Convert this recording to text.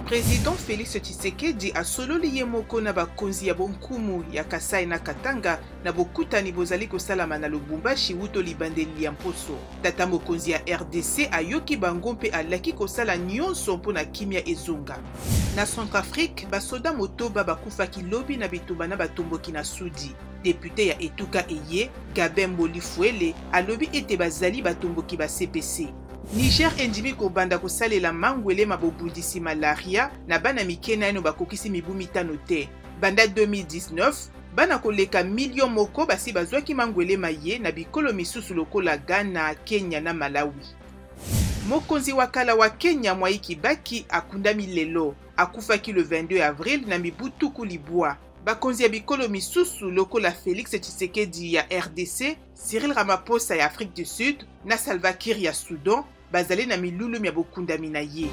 President Felix Tshisekedi asololi ye moko na bakonzi ya bonkumu ya Kasai na Katanga na bokutani bozali kosalama na Lubumbashi wuto libandeli ya mposo. Tata mokonzi ya rdc ayoki bango mpe alaki kosala nyonso mpo na kimia ezonga. Na Centrafrique, basoda motoba bakufaki lobi na bitumba na batomboki na sudi. Depute ya etuka eye, Gabin Mboli Fuele, alobi ete bazali batomboki ba CPC. Niger endimi kobanda kosalela mangwele ma bobundisi malaria na bana mike naino bakokisi mibu mitano te. Banda 2019, bana koleka milio moko basi bazwaki mangwele maye na bikolo misusu lokola Ghana, Kenya na Malawi. Mokonzi wa kala wa Kenya Mwai Kibaki akundami lelo. Akufaki le 22 avril na mibu 90. Bakonzi ya bikolo misusu lokola Felix Tshisekedi ya rdc, Cyril Ramaphosa ya Afrique du Sud na Salva Kiir ya Soudan bazali na milulu mya bokundami na ye.